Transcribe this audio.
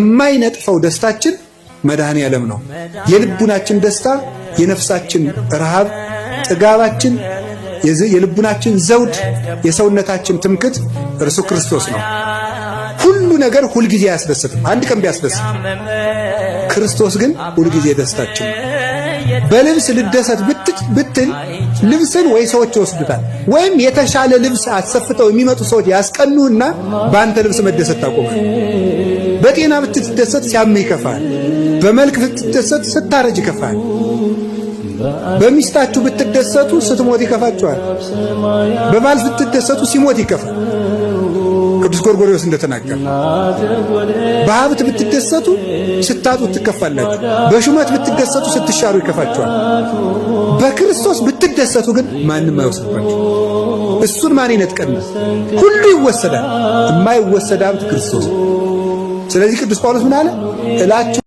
የማይነጥፈው ደስታችን መድኃኔ ዓለም ነው። የልቡናችን ደስታ፣ የነፍሳችን ረሃብ፣ ጥጋባችን፣ የልቡናችን ዘውድ፣ የሰውነታችን ትምክት እርሱ ክርስቶስ ነው። ሁሉ ነገር ሁልጊዜ አያስደስትም። አንድ ቀን ቢያስደስት፣ ክርስቶስ ግን ሁልጊዜ ደስታችን ነው። በልብስ ልደሰት ብትል ልብስን ወይ ሰዎች ይወስዱታል፣ ወይም የተሻለ ልብስ አሰፍተው የሚመጡ ሰዎች ያስቀኑና በአንተ ልብስ መደሰት ታቆማል። በጤና ብትደሰት ሲያምህ ይከፋል። በመልክ ብትደሰት ስታረጅ ይከፋል። በሚስታችሁ ብትደሰቱ ስትሞት ይከፋችኋል። በባል ብትደሰቱ ሲሞት ይከፋል። ቅዱስ ጎርጎርዮስ እንደተናገረ በሀብት ብትደሰቱ ስታጡ ትከፋላችሁ። በሹመት ብትደሰቱ ስትሻሩ ይከፋችኋል። በክርስቶስ ብትደሰቱ ግን ማንም አይወስድባችሁ። እሱን ማን ይነጥቀናል? ሁሉ ይወሰዳል። የማይወሰድ ሀብት ክርስቶስ። ስለዚህ ቅዱስ ጳውሎስ ምን አለ እላችሁ